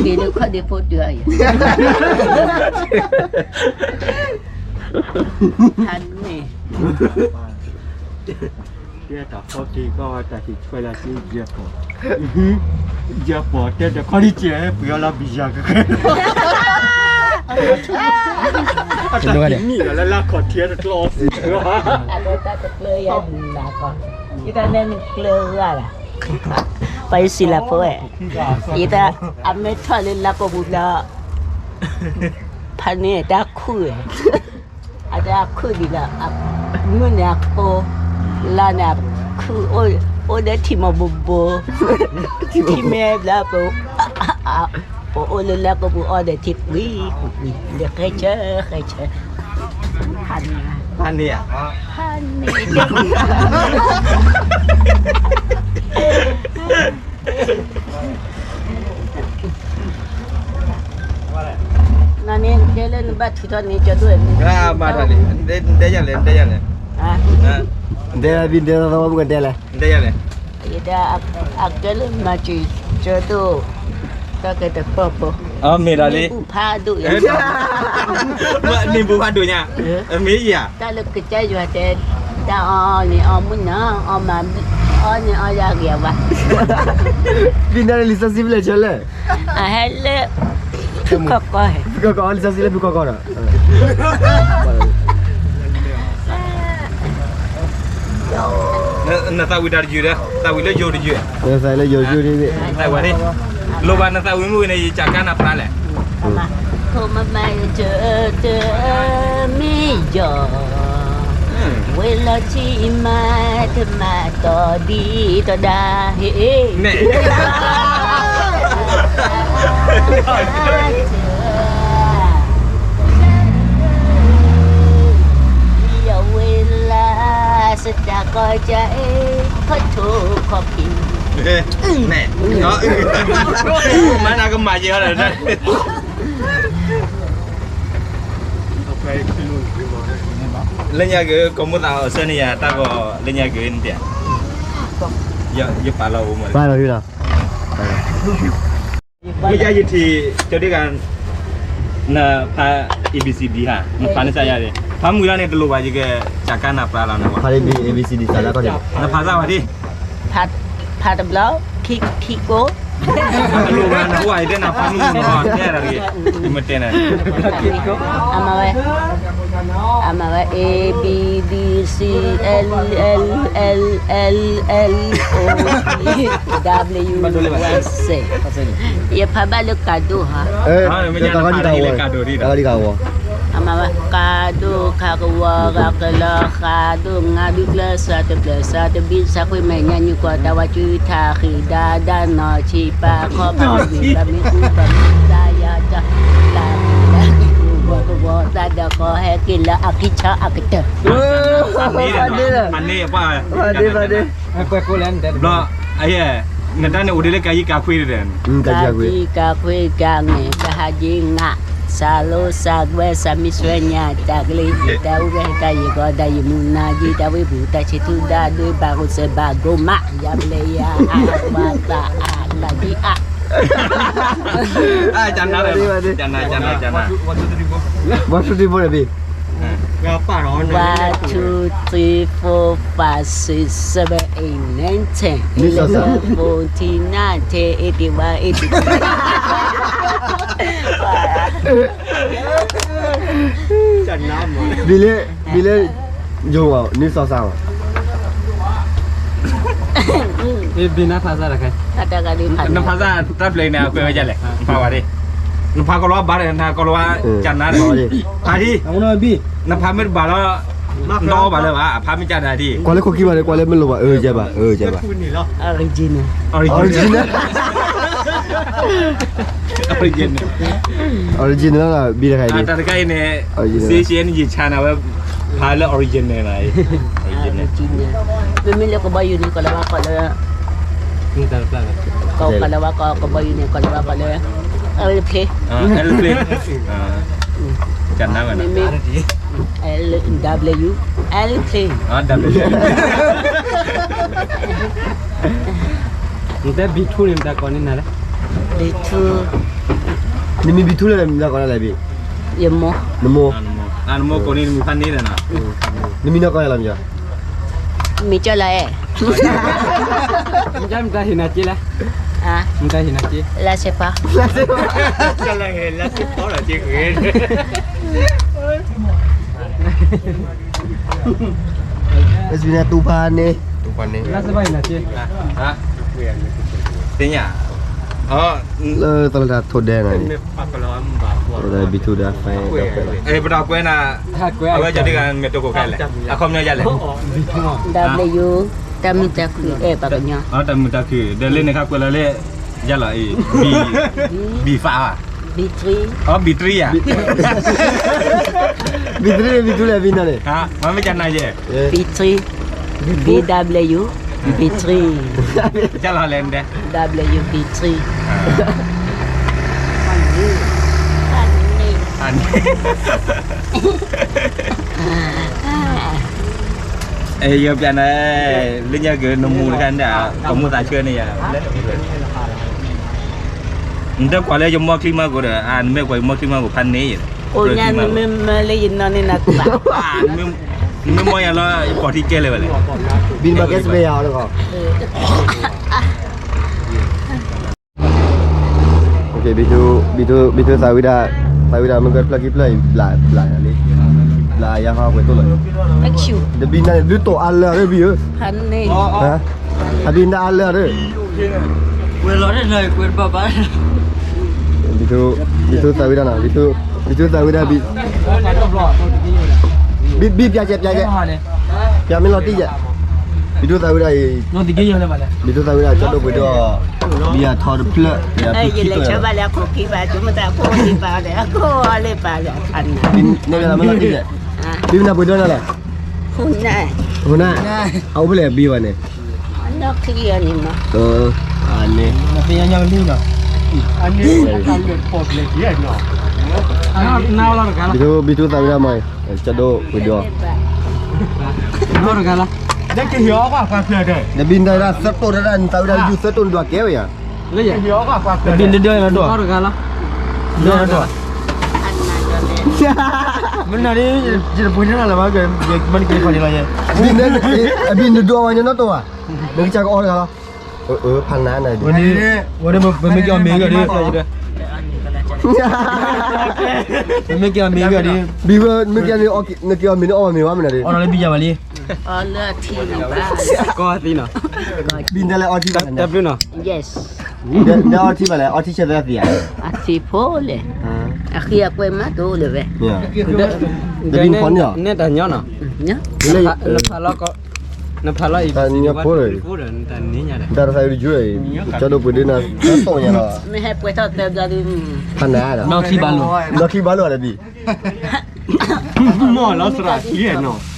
က့ၤလၢခီၣ်ဒ့ဖိတုၤအံၤ, ဟါန့ၣ်, တၢ်ဖီက့ၤကီၢ်တၢ်ဟံးဆွဲလၢက့ယဲၢ်ပီၢ်, ယဲၢ်ပီၢ်တဲဒီးခီၣ်ဒ့ကဲ ပှ့ၤအီၤလၢဘံယၤကဲ, တၢ်တမံၤဒီးလၢလၢခီၣ်ထံတကျီ, အတၢ်တကျၢၤယၤဒုးလၢကီၢ်, ယတၢ်နဲနကျၢၤဂၤလၢ ပှၤယစံးလၢဖိဝဲ, ယတၢ် အမ့ၢ်ထီၣ်လၢလၢကီၢ်ပူၤလၢ ဖးန့ၢ်တၢ်ခုၣ်ဝဲ, အတၢ်ခုၣ်ဒ်လၢ မုၢ်န့ၣ်အခိၣ်, လါန့ၣ်အခုၣ်, အိၣ်ဒီးထံမီၤဘိဘိ, ထံမဲဘျါပ ပအိၣ်လၢလၢကီၢ်ပူၤအီၣ်ဒီးထံကွံာ်ကွံာ်ကွံာ် ဒီးဃဲဆၢဃဲဆၢ, ဖးန့ၢ်ဧါ, ဖးန့ၢ်ဧါ, နန့ၣ်တဲလၢနဘၣ်ထုးထီၣ်န့ၣ် ကၠီဒိၣ်န့ၣ်, မၤတၢ်လံ, နတဲယၤလဲၣ်, နတဲယၤလဲၣ်, နတဲယၤလဲၣ်, နတဲယၤလဲၣ်, ယတဲ အကဲလၢမၤစၢၤကၠီဒိၣ်, တၢ်ကဲတပီၢ်ဖိ, မ့ၢ်ဒၣ်လံ, မ့ၣ်ဘူၣ်ဖးဒိၣ်ယါ, မ့ၣ်ဘူၣ်ဖးဒိၣ်ညါ, မ့ၢ်ယၤ, တၢ်လၢကစၢ်ယွၤတဲ, တၢ်အီၣ်န့ၣ်အီၣ်မုၢ်နၤ, အီၣ်မၤ, အီၣ်န့ၣ်အီၣ်ယၤဂ့ၤဘၣ်, ဘံၣ်နၤန့ၣ်လံာ်စီဆှံဖျဲၣ်ဆၢလဲၣ်, အဟဲလၢ ဖုခီကီ, ဖုခီကီ, လံာ်စီဆှံလၢဖုခီကီဒီး နသးဝံၣ်တၢ်တယုၢ်ဒီး သးဝံၣ်လၢယိၤတယုၢ်, သးဝံၣ်လၢယိၤတယုၢ်, လိၣ်ဘၣ်နသးဝံၣ်မုၢ်ဝံၤန့ၣ် ယကးကါနၤပြါလဲၣ်, ခိၣ်မမၤယတမ့ၢ်ယီၤ, ဝဲလီၤထံမၤတမၤတီၤဒံးတီၤဒါ, ဟ့ၣ်, ယဝဲလၢ စတၢ်ကီၢ်ကၢ်အံၤ ခီၣ်ထိၣ်ခီၣ်ဖံး, မၤနၤကမၤက့ၤအီၤဒီး လၢညါက့ၤ ကိးမုၢ်သးအီၤဆၢန့ၣ်ယၤ တၢ်ဂီၤလၢညါက့ၤနတဲ, ယပာ်လီၤအိၣ်မး, ပာ်လီၤဟံၣ်လီၤ. မ့ၢ်ယါယထံၣ် ကၠီဒ့ဂၤ နဖး A B C D ဟါ, နဖးန့ၣ်စၢ်ယါဒ့ၣ်, ဖးမုၢ်လီၤန့ၣ် တလိၣ်ဘၣ် ယကစၢ်ကါနၤပြါလီၤနဝဲ, ဖး A B C D စၢ်လၢကီၢ်န့ၣ်, နဖးစၢ်ဝဲဒၣ်, ဖးတဘျီ, ခံကိး, တလိၣ်ဘၣ် နအိၣ်အံၤတဲနၤဖးမုၢ်မုၢ်နီၤ တဲဒၣ်တဂ့ၤ, ယမ့ၢ်တဲနၤ, အမၤဝဲ အမၤဝဲ A B D C L L L L L O P W Y Z, ယဖးဘၣ်လၢကးဒိၣ်ဟါ, ကးဒိၣ်, အမၤဝဲ ကးဒိၣ် ခးကဝီၤ ဂၤကလီၤ ဃးဒိၣ် ငါဒုကျၢၤ စှၤတဖျၢၣ် စှၤတဘံၣ် စှၤကွံာ်မဲာ်ညါ ညူကွီၢ် တၢ်ဝါစု ထးဃံး ဒါဒါ နီၢ်ဆံး ပၢ်ခီ ပၢ်မံၤ ပၢ်မံၤဃူ ပၢ်မံၤဒါ ယၤတၢ် လၢ်ကလၢ် ကဝီၤကဝီၤ သးဒီးဃီ ဟဲက့ၤလၢအခံဆၢအကတၢၢ်, ဖးဒ့လီၤ, ဖးဒ့, ဖးဒ့, ဘျီ, နတၢ်န့ၣ်အိၣ်ဒ်လၢကးယံၤကးခွံဒီး, ကးယံၤကးခွံ ကးမဲာ် ကဟးယ့ၤ ငး စှၤလိ စှၤကွဲ စှၤမံၤ စှၤညၣ် တၢ်ကလံၤ တၢ်အူဝဲ တၢ်ယံၤကီၢ် တၢ်ယံၤမူ နၤယံၤ တၢ်ဝ့ၢ်ပူၤ တၢ်ဆံးထူ တၢ်ဒွဲ ဘၣ်ဂိၢ်စဲး ဘၣ်ဂိၢ်မး ယၤဘျဲၣ်ယၤ အါ ဝါ သၣ် အါ လၢ်ဒံ အါ ကနၤ, ကနၤ, ကနၤ, ကနၤ, One, two, three, four, ဘံၣ်, one, two, three, four, five, six, seven, eight, nine, ten, eleven, fourteen, nineteen, eighty, one, eighty, two, ဘံၣ်လၢ, ဘံၣ်လၢ, ယိၤဝဲ နံၣ်စီၤစၢ်ဝဲ, ဘံၣ်နဖးစၢ်တခါ, နဖးစၢ်တၢ်ဖျဲးန့ၣ် အကွဲးဝဲဒ်လဲၣ်, နဖးဝဲဒၣ်, နဖးကီၤလၤဝါဘၣ်ဒီး နကီၤလၤဝါကနၤဒီး, ဖးဒံ, နဖးမ့ၢ်တဘၣ်လီၤ, နီၢ်ဘၣ်လၢၤဘၣ် အဖးမ့ၢ်ကနၤဒံ, ကွၢ်လၢခိၣ်ခံဘၣ်ဒီး ကွၢ်လၢမ့ၢ်လိၣ်ဘၣ် အၢ ယဲဘၣ် အၢ ယဲဘၣ်, original, original, original, original လီၤ ဘံၣ်တခါအံၤ, တၢ်တခါအံၤန့ၣ်, စ့ယဲန့ၣ် ယဆါနၤဝဲ, ဖးလၢ original နၤ, original, မ့မ့ၢ်လၢကဘီယူၤန့ၣ် ကီၤလၤဝါကိးလၢ, ကီၤလၤဝါကိး ကဘီယူၤန့ၣ် ကီၤလၤဝါကိးလၢ, aeroplane, aeroplane, ကနၤဝဲ, မ့မ့ၢ်, aeroplane, aeroplane, နတဲ B two န့ၣ် နတၢ်ကိးန့ၢ်နၤလဲၣ်, B two နမံၤဘံထူလၢနမံၤနီၢ်ကီၢ်လဲၣ်ဘံ, ယမိၢ်, နမိၢ်, နမိၢ်ကိးန့ၢ်နမံၤဖးန့ၣ်ဒီးနီၤ, နမံၤနီၢ်ကီၢ်လဲၣ်လီၤမံၤ, မံၤကၠီလၢအဲၣ်, မတၤဟ့ၣ်နၤက့လဲၣ်, မတၤဟ့ၣ်နၤက့, လၢစ့ပီ, လၢစ့ပီလီၤက့ဃ့ လၢစ့ပီန့ၣ်, တူၢ်ဖးန့ၣ်, တူၢ်ဖးန့ၣ်, လၢစ့ပီန့ၣ်, သ့ၣ်ညါ, လၢတၢ်လၢတၢ်ထိၣ်ဒဲးနီၤ, ဘံထူဒီးဖဲ, ပတၢ်ကွဲးနၤ, အဝဲကဒုးဂၤမ့ၢ်တကိးခဲလဲၣ်, အခီပညီယလဲၣ်, ဒၣ်ဘျဲၣ်ယိၤ, တၢ်မုာ်တၢ်ခုၣ်အဲၣ်ပှၤကညီ, တၢ်မုာ်တၢ်ခုၣ် ဒီးလၢန့ၣ်ခါကွဲးလီၤလၢ, ယလီၤအံၤ, ဘံၣ်, ဘံၣ်ဖးဧါ, ဘံၣ်တြံ, အီ ဘံၣ်တြံဧါ, ဘံၣ်ထူလဲၣ်ဘံၣ်နီၢ်န့ၣ်, မ့ၢ်ကနၤယဲ, ဘံၣ်တြံ, ဘံၣ် W, ဘံၣ်တြံ, ယလီၤလဲၣ်, W ဘံၣ်တြံ, ဖးန့ၣ်, ဖးန့ၣ် အဲ ယပျးနၤ, လၢညါက့ၤနမူတခါန့ၣ်, ကမူသးဆှၢန့ၣ်ယၤ, နတကွၢ်လၢယမီၢ်ချံမီၢ်ကိၢ်ဒီး, နမ့ၢ်ကွၢ်ယမီၢ်ချံမီၢ်ကိၢ်ဖးန့ၣ်, အိၣ်ညါနမ့ၢ်မၢလၢယနီၢ်န့ၣ်နကွၢ်, နမ့ၢ်မီၢ်ယၤလီၤ ယပိာ်ထံကဲလၢၤဝဲလဲၣ်, ဘံၣ်နဘၣ်ကဲစပ့ယၤအီၤတခီ ဘံထူ, ဘံထူ, ဘံထူသးဝံၣ်ဒၣ်, သးဝံၣ်ဒၣ်မ့ၢ်ကဖျၢၣ်ခံဖျၢၣ်အံၤ ဘျး, ဘျးလံ, ဘျးယါဟီပှဲၤတိၢ်လီၤ, တဘံၣ်နၤန့ၣ် ဒုးတိာ်အါလၢာ်ဒီးဘံၣ်ဧၢ, အဘံၣ်နၤအါလၢာ်ဒီး, ဘံထူ, ဘံထူသးဝံၣ်ဒၣ်နီၤ, ဘံထူသးဝံၣ်ဒၣ်, ဘံၣ်ပျးကဲ, ပျးကဲ, ပျးမ့ၢ်လီၤတံၢ်ယဲ, ဘံထူသးဝံၣ်ဒၣ်အံၤ, ဘံထူသးဝံၣ်ဒၣ် ကၠီဒိၣ်ပှ့ၤဒီး, ဘံယၤထီတဖျၢၣ်, ယၤဖံခံဖျၢၣ်လီၤ, န့ၣ်မ့ၢ်လီၤမ့ၢ်လီၤတံၢ်ယဲ, ဘံမနၤပှ့ၤဒီးနၤလဲၣ်, ဟူနၢ်, အအိၣ်ဖဲလဲၣ်ဘံဝဲန့ၣ်, န့ၣ်, ဘံထူသးဝံၣ်ဒၣ်မး, ကၠီဒိၣ်ပှ့ၤဒီး, တဘံၣ်နၤဒၣ်သၢတိၢ်တဒၣ် နသးဝံၣ်ဒၣ်ယူၢ်သၢတိၢ်နဒွးကဲဝဲယၤ, ဘံၣ်နဒၢနဒိၣ်, ဒိၣ်နဒိၣ်, မနၤဒ်, ယတပှ့ၤန့ၢ်နၤလၢၤဘၣ်, မနၤကဲခီန့ၣ်လီၤယဲ, ဘံၣ်နဒိၣ်ဝဲညါနီၢ်တိၢ်ဧါ, နကစၢ်ကအီတဂၤလီၤ, ဖးနၤနၤ, ဝဲဒၣ်ပမ့ၢ်က့ၤအီၤမ့ၢ်ဂ့ၤဒ်, ပမ့ၢ်က့ၤအီၤမ့ၢ်ဂ့ၤဒ်, ဘံဝဲမ့ၢ်က့ၤန့ၣ်, နက့ၤအီၤမ့ၢ်န့ၣ်အီမ့ၢ်ဝဲမနၤဒ်, အီလီၤလၢဘံယၤဘၣ်လံ, ကီသံနီၤ, ဘံၣ်နလဲၤအီထံဘၣ်, တဘျုးနီၤ, နအီထံဘၣ်လဲၣ်, အီထံဆဲးသၢသံဧါ, အထံဖိလဲၣ်, အဃံအကွဲမးတအိၣ်လၢၤဝဲ, တဘံၣ်ဖီန့ၣ်, န့ၣ်တၢ်ညီနီၤ, နဖးလီၤ, နဖးလီၤအံၤ, တၢ်ညီဖိလီၤ, တၢ်တသးအံၤတယုၢ်အံၤ, ကၠီဒိၣ်ပှ့ၤဒ်နၤ, တၢ်တိၢ်ညါလီၤ, မ့ၢ်ဟဲပှဲၤထီၣ်သၢဘျီဒ်, ဖးနၤ, နီၢ်ခံဘၣ်လိာ်, နီၢ်ခံဘၣ်လိာ်ဒီးဘံၣ်, မ့ၢ်လီၤသရၣ်ခံနီၤ